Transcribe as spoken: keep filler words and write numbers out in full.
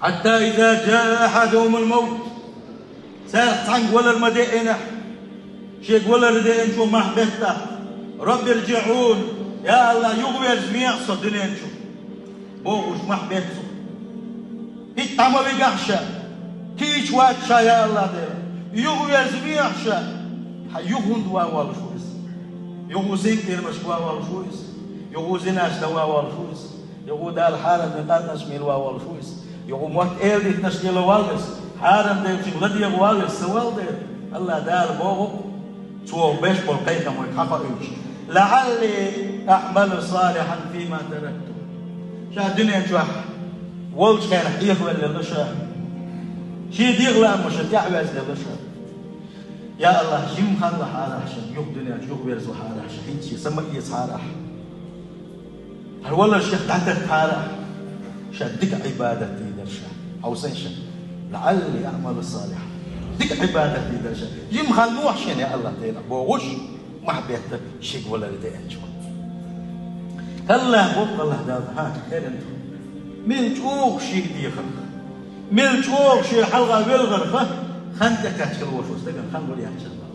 حتى إذا جاء أحدهم الموت. Цаьрца цхьанга валар ма деънехь, шега валар деъначо мохь беттахь: رب ارجعون. Я АллахӀ, юхаверза вехьа со дуьнен чу, бохуш мохь бетта цо. ХӀинца дӀа ма вигахь ша, кийча вац ша, я АллахӀ Дела. Юхаверза вехьа ша. Хьан юха хӀунда ван воллуш ву иза? Юха ву синкъерамашка ван воллуш ву иза? Юха ву зинаш дан ван воллуш ву иза? Юха ву Дала хьарам дина къаркъанаш мийла ван воллуш ву иза? Юха ву мотт эладитанаш лела воллу иза? Хьарам девлчуьнга ладегӀа воллу иза? Ца воллу дела. АллахӀ Дала боху, цо беш болу кхайкхам вайга хьакхоуьйтуш: لعلي أعمل صالحا فيما تركت. Ша дуьнен чохь волчу хенахь хьехавелла ша. Шен дегӀан лаамашна тӀаьхьаваьзна ша. Я АллахӀ, жимма хан лахьара ахь шен, юха дуьнен чу юхаверза вахьара ахь шен, хӀинца шен са ма эцахьара ахь. ХӀара валар шех дӀадаттахьара ахь. Ша дика Ӏибадат дийр дара ша. Хьовсийша. لعلي أعمل صالحا. Дика Ӏибадат дийр дара ша. Жимма хан лохьа шена, я АллахӀ Дела, бохуш, мохь бетта шега валар деъначо. АллахӀ боху, АллахӀ Дала, хӀан, хӀеран ду. Мел чӀогӀа шега дехарх, мел чӀогӀа шен хьалха велхарх хан тӀекхаьчна хила волуш волу стагана хан гур яц ша.